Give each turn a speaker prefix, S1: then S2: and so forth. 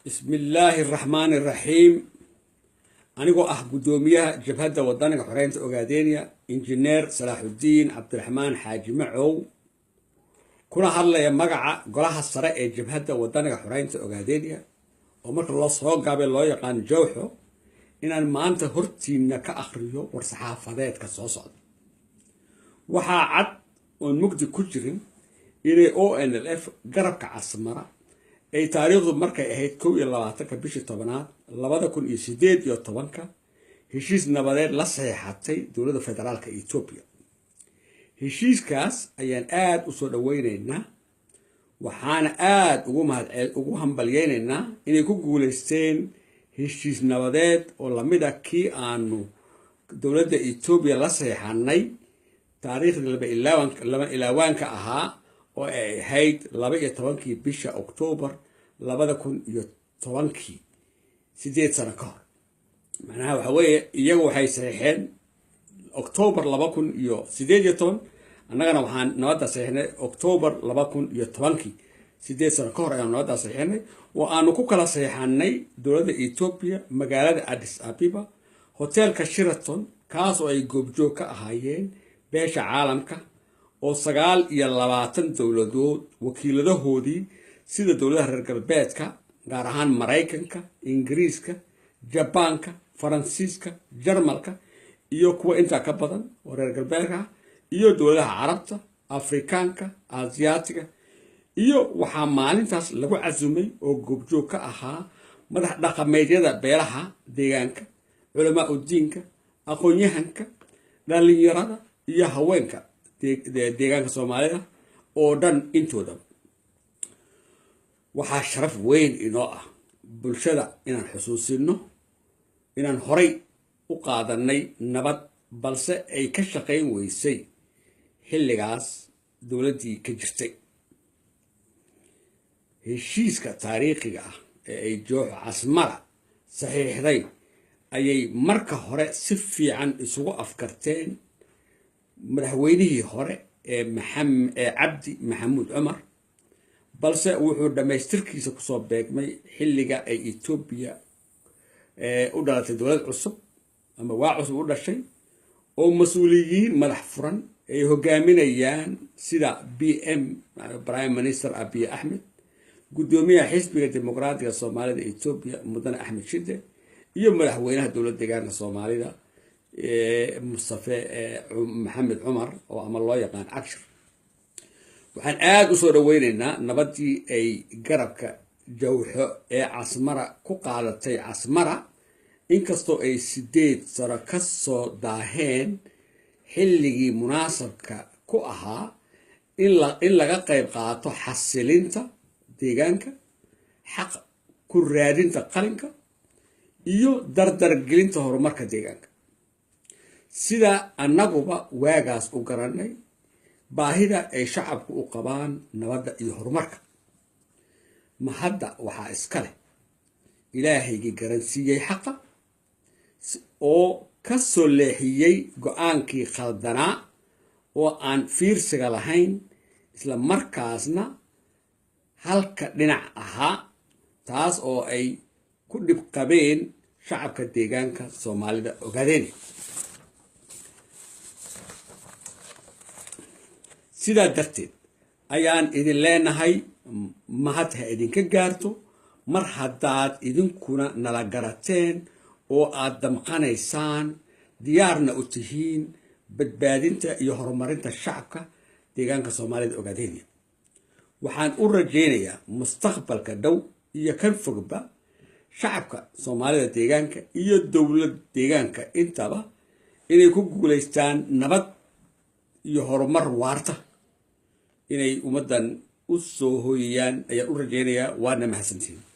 S1: Bismillaahi araxmaani iraxiim. Anigoo ah guddoomiyaha Jabhadda Wadaniga Xoreynta Ogaadeenya, Injineer Salaaxuddiin Cabdiraxmaan Xaaji Macow, kuna hadlaya magaca Golaha Sare ee Jabhadda Wadaniga Xoreynta Ogaadeenya, oo marka loo soo gaabay loo yaqaan Jowxo, inaan maanta hortiina ka akhriyo war-saxaafadeedka soo socda. Waxaa cad oon mugdi ku jirin inay ONLF garabka Casmara ay taariikhdu markay ahayd 21-ka bishii 10aad 2018-ka heshiis nabadeed la saxeexatay dowladda federaalka Etoobiya. Heshiiskaas ayaan aada u soo dhaweyneynaa, waxaana aada ugu hambalyeyneynaa inay ku guuleysteen heshiis nabadeed oo lamid ah kii aanu dowladda Etoobiya la saxeexanay taariikhdii laba ilaawaanka ahaa oo ay ahayd 12-kii bisha Oktoobar 2010-kii, 8 sano ka hor. Macnaha waxa weeye, iyagu waxay saxiixeen Oktoobar 2018, annagana waxaan nabadda saxiixnay Oktoobar 2010-kii. 8 sano ka hor ayaanu nabaddaa saxiixnay, oo aanu ku kala saxiixanay dowladda Etoobiya magaalada Addis Abiba, hoteelka Sheraton, kaas oo ay goobjoog ka ahaayeen beesha caalamka oo 29 dowladood wakiiladahoodii, sida dowladaha reer galbeedka, gaar ahaan Maraykanka, Ingiriiska, Jabaanka, Faransiiska, Jarmalka iyo kuwa intaa ka badan oo reer galbeedka ah, iyo dowladaha Carabta, Afrikaanka, Aasiyaatiga. Iyo waxaa maalintaas lagu casumay oo goobjoog ka ahaa madax dhaqameedyada beelaha deegaanka, culamaa udiinka, aqoon-yahanka, dhalinyarada iyo haweenka deegaanka Soomaalida oo dhan intoodaba. Waxaa sharaf weyn inoo ah bulshada inaan xusuusino inaan horay u qaadanay nabad, balse ay ka shaqayn weysay xilligaas dowladdii ka jirtay. Heshiiska taariikhiga ah ee ay Jooxo Casmara saxiixday ayay marka hore si fiican isugu afkarteen madaxweynihii hore ee ee Cabdi Maxamuud Cumar, balse wuxuu dhammaystirkiisa kusoo beegmay xilliga ay Etoobiya u dhalatay dowlad cusub ama waa cusub u dhashay, oo mas-uuliyiin madax furan ay hogaaminayaan, sida PM, Prime Minister Abiy Axmed, guddoomiyaha Xisbiga Dimuqraadiga Soomaalida Etoobiya, Mudane Axmed Shide, iyo madaxweynaha dowlad deegaanka Soomaalida, Mustafe Maxamed Cumar, oo ama loo yaqaan Cagshir. Waxaan aada u soo dhaweyneynaa nabaddii ay garabka Jawxo ee Casmara ku qaadatay Casmara, inkastoo ay 8 sano ka soo daaheen xilligii munaasabka ku ahaa in laga qayb qaato xasilinta deegaanka, xaq ku raadinta qalinka iyo dardargelinta horumarka deegaanka, sida annaguba waagaas u garanay baahida ay shacabku u qabaan nabadda iyo horumarka. Ma hadda waxaa iska leh Ilaahaygii garansiiyey xaqa oo ka soo leexiyey go-aankii khaldanaa oo aan fiirsiga lahayn, isla markaasna halka dhinac ahaa, taas oo ay ku dhib qabeen shacabka deegaanka Soomaalida Ogaadeen. Sidaa darteed ayaan idin leenahay mahad ha idinka gaarto mar haddaad idinkuna nala garateen oo aad damqanaysaan, diyaarna u tihiin badbaadinta iyo horumarinta shacabka deegaanka Soomaalida Ogaadeenya. Waxaan u rajaynayaa mustaqbalka dhow iyo kan fogba shacabka Soomaalida deegaanka iyo dowlad deegaanka intaba inay ku guulaystaan nabad iyo horumar waarta inay ummaddan u soo hooyayaan ayaan u rajaynayaa. Waana mahadsantihiin.